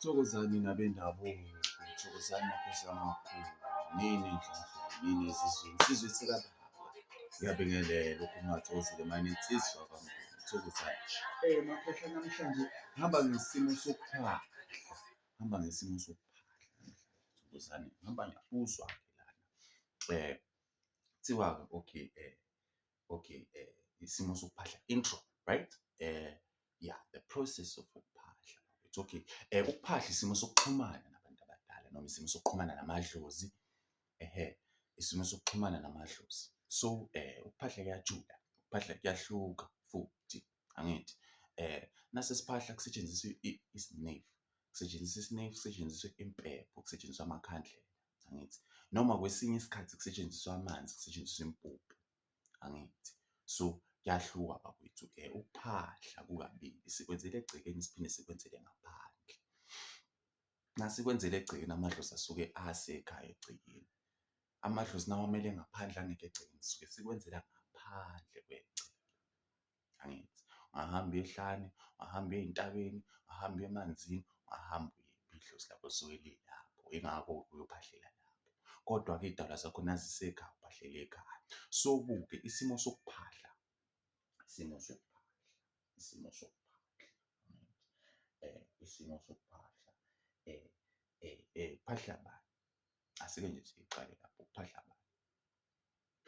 Thokozani nabendabuko, thokozani makhosi amakhulu, nini nhlanhla, nini ezizweni, sizwe sikababa. Ngiyabingelela ukungathokozile mane insizwa kaMnguni, thokozani. Makhehla namhlanje ngihamba ngesimo sokuphahla, ngihamba ngesimo sokuphahla namhlanje, thokozani. Ngihamba ngiyabuzwa-ke lana. Kuthiwa-ke okay, okay, isimo sokuphahla, intro, right? Yeah, the process of ukuphahla. It's okay. Ukuphahla isimo sokuxhumana nabantu abadala noma isimo sokuxhumana namadlozi, ehhe, isimo sokuxhumana namadlozi. So ukuphahla kuyajula, ukuphahla kuyahluka futhi, angithi? Nase siphahla kusetshenziswa isinefu, kusetshenziswa isinefu, kusetshenziswe impepho, kusetshenziswa amakhandlela, angithi? Noma kwesinye isikhathi kusetshenziswa amanzi, kusetshenziswa impuphu, angithi? So kuyahluka bakwethu-ke, ukuphahla kukabili, sikwenzela egcekeni siphinde sikwenzele ngaphandle. Nasikwenzela egcekeni amadlozi asuke asekhaya egcekeni, amadlozi nawamele ngaphandle angekho egcekeni sisuke sikwenzela ngaphandle kwegceke, angithi? Ungahamba uye ehlane, ungahamba uye ey'ntabeni, ungahamba uye emanzini, ungahamba uyephi, idlozi lakho lisuke lilapho, yingakho uyophahlela lapho. Kodwa-ke iy'dalwa zakho nazisekhaya uphahlela ekhaya. So-ke isimo sokuphahla, isimo sokuphahla, isimo sokuphahla, isimo sokuphahla kuphahla bani? Asike nje siqale lapho, kuphahla bani?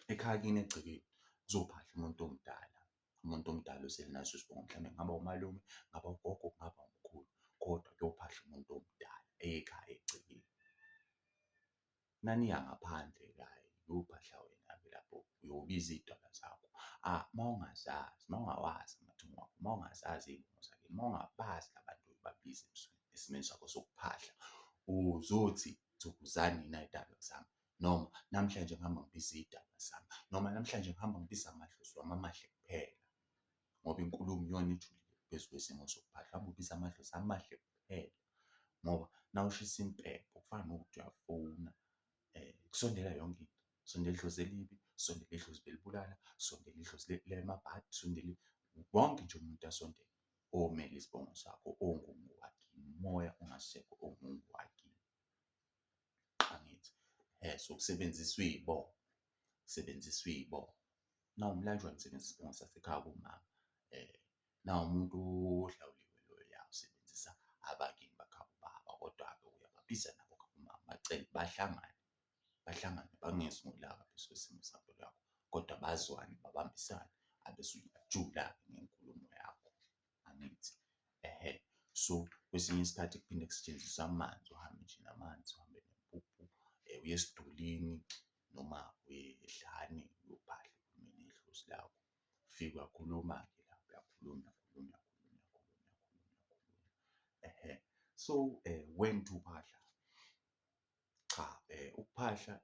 Ekhaya kini egcekeni kuzophahla umuntu omdala, umuntu omdala osele naso isibongo, mhlawumbe kungaba umalume, kungaba ugogo, kungaba umkhulu, kodwa kuyophahla umuntu omdala ekhaya egcekeni. Naniya ngaphandle-ke hhayi uyophahla wena-ke lapho uyobiza iy'dalwa zakho. Uma ungazazi, uma ungawazi amathongo akho, uma ungazazi iy'bongo zakini, uma ungabazi la bantu oyobabiza esimeni sakho sokuphahla, uzothi thokozani nina y'dalwa zami, noma namhlanje ngihamba ngibiza iy'dalwa zami, noma namhlanje ngihamba ngibiza amadlozi wami amahle kuphela, ngoba inkulumo iyona ejulile phezu kwesimo sokuphahla. Hamba ubiza amadlozi amahle kuphela ngoba nawushisa impepho kufana nokuthi uyafona, kusondela yonke into, kusondela idlozi elibi, kusondela idlozi belibulala, kusondela idlozi lamabhadi, kusondele wonke nje umuntu asondele omele isibongo sakho ongungowakini, umoya ongasekho ongungowakini, angithi? So kusebenziswa iy'bongo, kusebenziswa iy'bongo. Nawumlanjwana usebenzisa isibongo sasekhaya kumama, nawumuntu ohlawuliwe loyo ya usebenzisa abakini bakhabo baba, kodwa-ke uyababiza nabo khabo mama bacele bahlangane, bahlangane bangezi ngolaka phezu kwesimo sakho lakho, kodwa bazwane babambisane abese uyajula-ke ngenkulumo yakho, angithi? Ehhe, so kwesinye isikhathi kuphinde kusetshenziswe amanzi, uhambe nje namanzi, uhambe nempuphu, uye esidulini noma uye ehlane uyophahla ukhulume nedlozi lakho. Ufike uyakhuluma-ke lapho, uyakhuluma, uyakhuluma, uyakhuluma, uyakhuluma, uyakhuluma, uyakhuluma, ehhe. So when to phahla? Cha, ukuphahla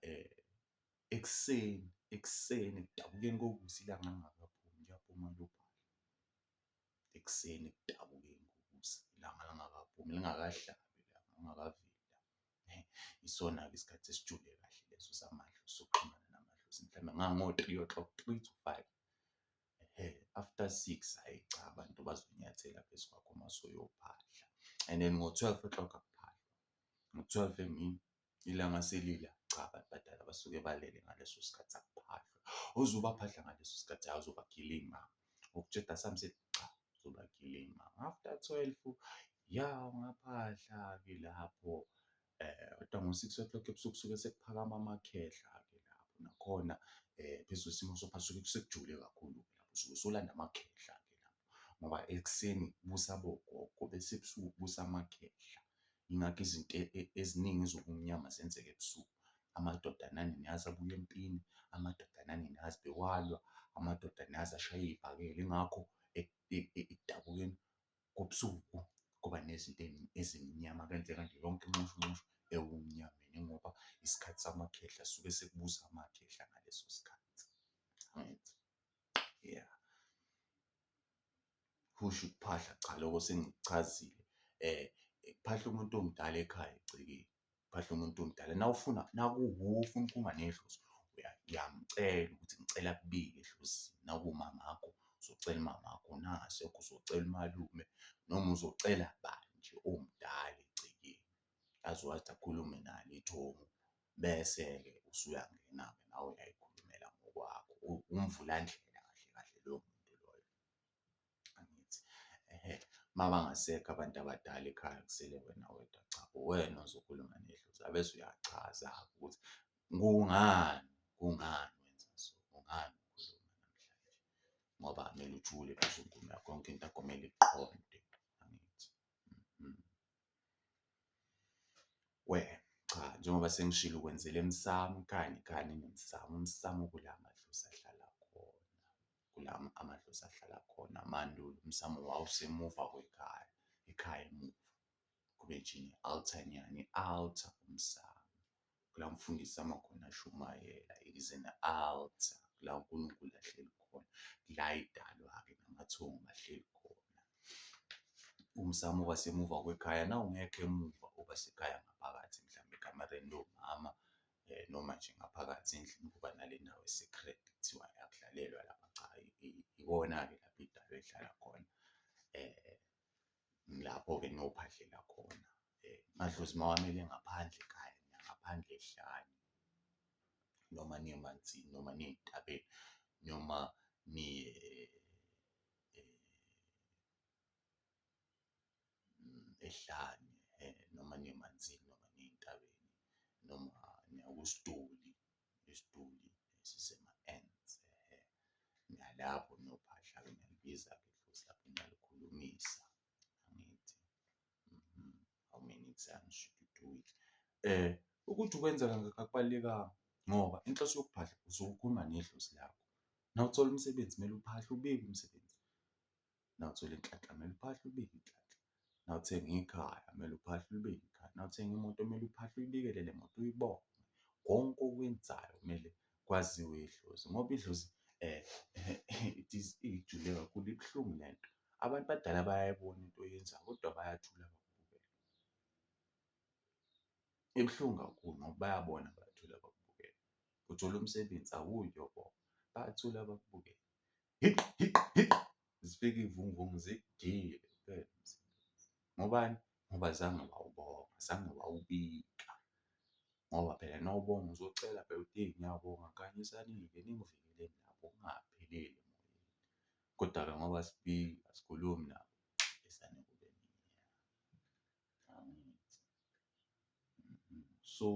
ekuseni, ekuseni ekudabukeni kokusa ilanga lingakaphumi kuyaphuma kuyophahla. Ekuseni ekudabukeni kokusa ilanga lingakaphumi, lingakahlabi ilanga, lingakaveli ilanga. Isona-ke isikhathi esijule kahle leso samadlozi sokuxhumana namadlozi, mhlawumbe ngango-three o'clock, 3 to 5. Ehhe, after 6, hhayi cha, abantu bazonyathela phezu kwakho mase uyophahla. And then ngo-12 o'clock akuphahlwa, ngo-12 emini ilanga selila, cha abantu badala basuke balele ngaleso sikhathi akuphahlwa. Ozobaphahla ngaleso sikhathi hhayi uzobagilima, ukutsheda sami cha uzobagilima. After 12 ya ungaphahla-ke lapho, kodwa ngo-6 o'clock ebusuku kusuke sekuphakama amakhehla-ke lapho, nakhona phezu kwesimo sokuphahla kusuke sekujule kakhulu-ke lapho, usuke usulanda amakhehla-ke lapho ngoba ekuseni kubusa abogogo bese ebusuku kubusa amakhehla. Yingakho izinto eziningi zobumnyama zenzeka ebusuku. Amadoda nani niyazi abuya empini, amadoda nani niyazi bewalwa, amadoda niyazi ashaya iy'bhakela, yingakho ekudabukeni kobusuku kuba nezinto ezimnyama kwenzeka nje yonke inxushunxushu ebumnyameni, ingoba isikhathi samakhehla suke sekubusa amakhehla ngaleso sikhathi, angithi? Yeah. Kusho ukuphahla, cha loko sengikuchazile. Kuphahla umuntu omdala ekhaya egcekeni, kuphahla umuntu omdala. Nawufuna nakuwuwe ofuna ukukhuluma nedlozi uyamcela ukuthi ngicela akubike edlozini, nakumamakho uzocela umamakho, nakangasekho uzocela umalume noma uzocela bani nje omdala egcekeni. Azowathi akhulume nalo ithongo bese-ke usuyangena-ke nawe uyayikhulumela ngokwakho, umvulandlela kahle kahle loyo muntu loyo, angithi? Ehhe, uma bangasekho abantu abadala ekhaya kusele wena wedwa, cha uwena ozokhuluma nedlozi ebese uyachaza-ke ukuthi kungani, kungani wenza so, kungani ukhuluma namhlanje ngoba kumele ujule inkulumo yakho yonke into yakho kumele iqonde, angithi? We cha, njengoba sengishilo ukwenzela emsamu ekhaya nekhaya linomsamo, umsamo kula amadlozi ahlala khona, kula amadlozi ahlala khona. Mandulo umsamo wawusemuva kwekhaya, ekhaya emuva kube nje ne-altar nyana, i-altar umsamo kula umfundisi ama khona ashumayela, it is an altar la uNkulunkulu ahleli khona, la iy'dalwa-ke namathongo ahleli khona. Umsamo uba semuva kwekhaya nawungekho emuva uba sekhaya ngaphakathi mhlambe ekamereni lomama noma nje ngaphakathi endlini kuba nale ndawo e-sacred ekuthiwa akudlalelwa lapha, cha ikona-ke lapho iy'dalwa ey'hlala khona lapho-ke eniyophahlela khona. Amadlozi mawamele ngaphandle ekhaya niya ngaphandle ehlane noma niye emanzini noma niye ey'ntabeni noma niye ehlane noma niye emanzini noma niye ey'ntabeni noma niya kusiduli, isiduli esisema-Ends niya lapho niyophahla-ke niyalibiza-ke idlozi lapho niyalikhulumisa, angithi? How many times should you do it? Ukuthi ukwenza kangakhi akubalulekanga ngoba inhloso yokuphahla usuke ukhuluma nedlozi lakho. Nawuthola umsebenzi kumele uphahle ubike umsebenzi, nawuthola inhlanhla kumele uphahle ubike inhlanhla, nawuthenga ikhaya kumele uphahle ulibike ikhaya, nawuthenga imoto kumele uphahle uyibikele le moto uyibonge. Konke okwenzayo kumele kwaziwe idlozi ngoba idlozi it is ijule kakhulu, ibuhlungu lento. Abantu abadala bayayibona into oyenzayo kodwa bayathula bakubukele. Ibuhlungu kakhulu ngoba bayabona bayathula bakubukele. Uthole umsebenzi awuyi ukuyobonga, bayathula bakubukele. Hiqi hiqi hiqi, zifike iy'vunguvungu zikugile uphele umsebenzi. Ngobani? Ngoba zange wawubonga, zange wawubika ngoba phela nawubonga uzocela phela ukuthi eyi ngiyabonga khanyisani-ke ningivikeleni lapho kungapheleli emoyeni. Kodwa-ke ngoba asibiki asikhulumi nabo besane kube angithi. So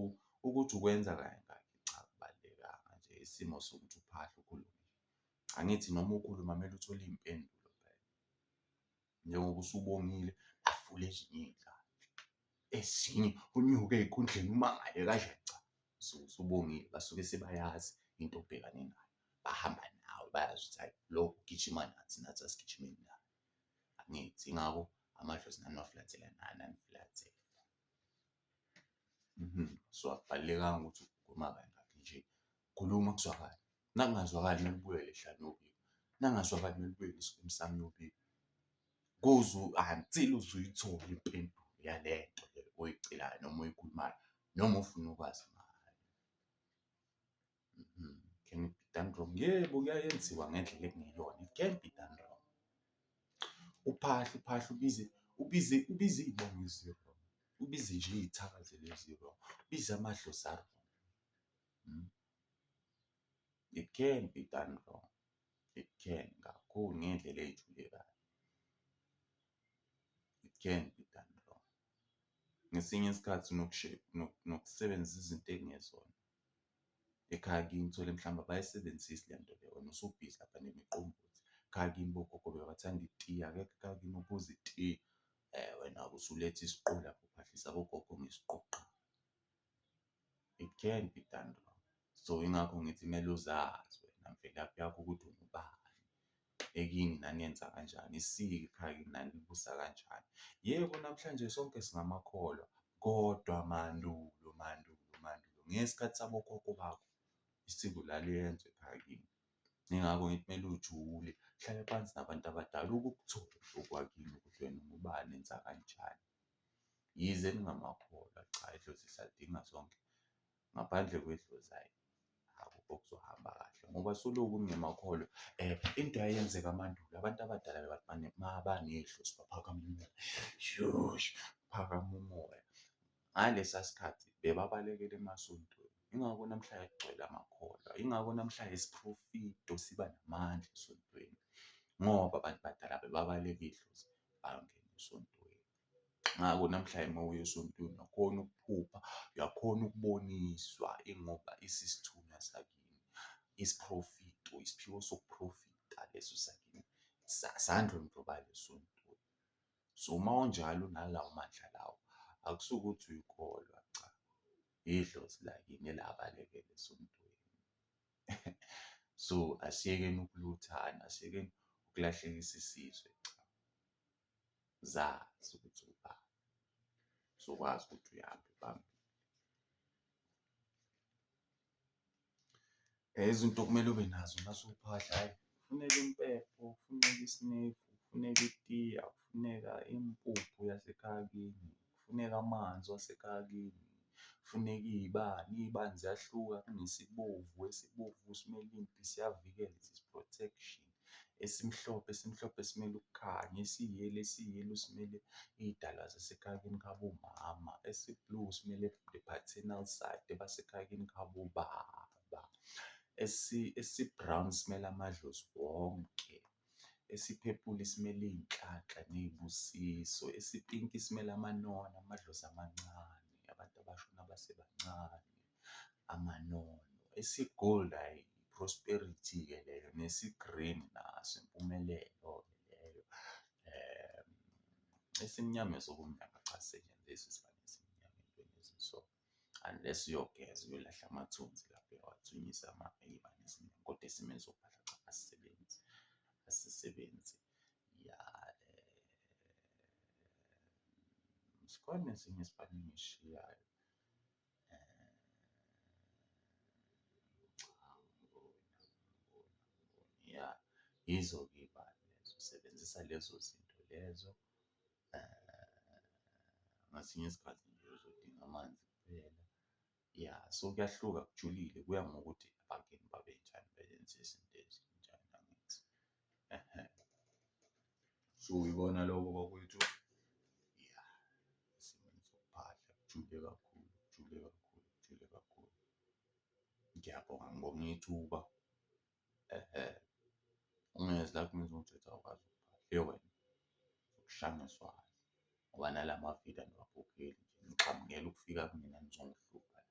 ukuthi ukwenza kayingaki cha akubalulekanga nje isimo sokuthi uphahle ukhulume. Angithi noma ukhuluma kumele uthole iy'mpendulo phela njengoba usubongile bavule ezinye iy'nhlanhla, ezinye unyuke ey'khundleni umangale kanje cha usuke usubongile basuke sebayazi into obhekane nayo, bahamba nawe bayazi ukuthi hhayi lo ugijima nathi, nathi asigijimeni naye. Angithi yingakho amadlozi naniwafulathela nani anifulathela. So akubalulekanga ukuthi ukhuluma kangakhi nje, khuluma kuzwakale, nakungazwakali kumele ubuyele ehlane uyobika, nakungazwakali kumele ubuyele emsamo uyobika kuze until uze uyithole impendulo yale nto le oyicelayo noma oyikhulumayo noma ofuna ukwazi ngayo. Can it be done wrong? Yebo, kuyayenziwa ngendlela ekungeyona, it can be done wrong. Uphahle uphahle ubize ubize ubize iy'bongo ezi-wrong, ubize nje iy'thakazelo ezi-wrong, ubize amadlozi a-wrong. It can be done wrong, it can kakhulu ngendlela ejule kabi. It can be done wrong. Ngesinye isikhathi nokusebenzisa izinto ekungezona. Ekhaya kini uthole mhlawumbe abayisebenzisi le nto le wena usubhizi lapha nemiqombothi. Ekhaya kini bogogo bebathanda itiye, akekho ekhaya kini ophuza itiye. Wena-ke usuletha isiqu lapho uphahlisa abogogo ngesiqu qha. It can be done wrong. So yingakho ngithi kumele uzazi wena mvelaphi yakho ukuthi ungubani, ekini naniyenza kanjani, isiko ekhaya kini nanibusa kanjani. Yebo, namhlanje sonke singamakholwa kodwa mandulo mandulo mandulo ngesikhathi sabokhokho bakho isiko laliyenzwa ekhaya kini. Yingakho ngithi kumele ujule, uhlale phansi nabantu abadala ukukuthole okwakini ukuthi wena ungubani nenza kanjani. Yize ningamakholwa, cha idlozi sisalidinga sonke, ngaphandle kwedlozi hhayi akukho okuzohamba kahle ngoba soloku ningemakholwa into eyayenzeka mandulo abantu abadala bebathi mabanedlozi baphakama umoya, phakama umoya. Ngalesa sikhathi bebabalekela emasontweni, yingakho namhlanje kugcwele amakholwa, yingakho namhlanje isiprofito siba namandla esontweni ngoba abantu badala bebabaleka idlozi bayongena esontweni. Ngakho namhlanje uma uya esontweni uyakhona ukuphupha, uyakhona ukuboniswa ingoba isisithunywa sakini, isiprofito, isiphiwo sokuprofita leso sakini sandlondlobala esontweni. So uma unjalo unalawo mandla lawo, akusukuthi uyikholwa cha, idlozi lakini elabalekela esontweni. So asiyekeni ukuluthana, asiyekeni ukulahlekisa isizwe cha, zazi ukuthi uwubani, uzokwazi ukuthi uyaphi phambili. Izinto okumele ube nazo mase uphahla, hhayi kufuneka impepho, kufuneka isinefu, kufuneka itiya, kufuneka impuphu yasekhaya kini, kufuneka amanzi wasekhaya kini, kufuneka iy'bani, iy'bani ziyahluka kunesibovu, esibovu simele impi siyavikela it is protection, esimhlophe, esimhlophe simele ukukhanya, esiyelo, esiyelo simele iy'dalwa zasekhaya kini khabo mama, esi-blue simele the paternal side abasekhaya kini khabo baba, esi-brown simele amadlozi wonke, esiphephuli simele iy'nhlanhla ney'busiso, esipinki simele amanono, amadlozi amancane, abantu abashona basebancane, amanono, esi-gold hhayi i-prosperity-ke leyo, nesi-green naso impumelelo-ke leyo. Esimnyama esobumnyama cha asisetshenziswa isibani esimnyama ey'ntweni ezi-so, unless uyogeza uyolahla amathunzi lapho uyawathunyisa iy'bani ezimnyama kodwa esimeni sokuphahla cha asisebenzi, asisebenzi ya. Sikhona esinye isibani engisishiyayo cha angiboni, angiboni, angiboni ya yizo-ke iy'bani lezo, usebenzisa lezo zinto lezo ngesinye isikhathi nje uzodinga amanzi kuphela. Ya, so kuyahluka kujulile kuya ngokuthi abakini babenjani bebenza izinto ezinjani angithi, ehhe. So ikona lokho bakwethu, ya esimeni sokuphahla kujule kakhulu, kujule kakhulu, kujule kakhulu. Ngiyabonga, ngibonga ithuba ehhe, ungezi la kumina uzongitshela ukuthi awukwazi ukuphahla, hhe wena ngizokushaya ngeswazi ngoba nala mavidiyo aniwakhokheli nje, nixhamukela ukufika kumina nizongihlupha la.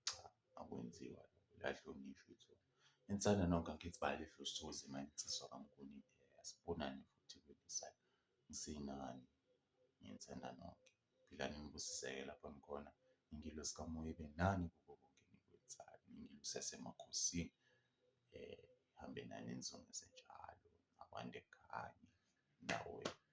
Cha, akwenziwa lokho liyahlonishwa ithonga. Nginithanda nonke angithi bayede Sithokozile insizwa kaMnguni asibonane futhi kwelizayo. Ngisenani, nginithanda nonke. Philani nibusiseke lapho nikhona, ingelosi kamoya ibe nani kukho konke enikwenzayo, ingelosi yasemakhosini ihambe nani inizungeze njalo, akwande kukhanye endaweni.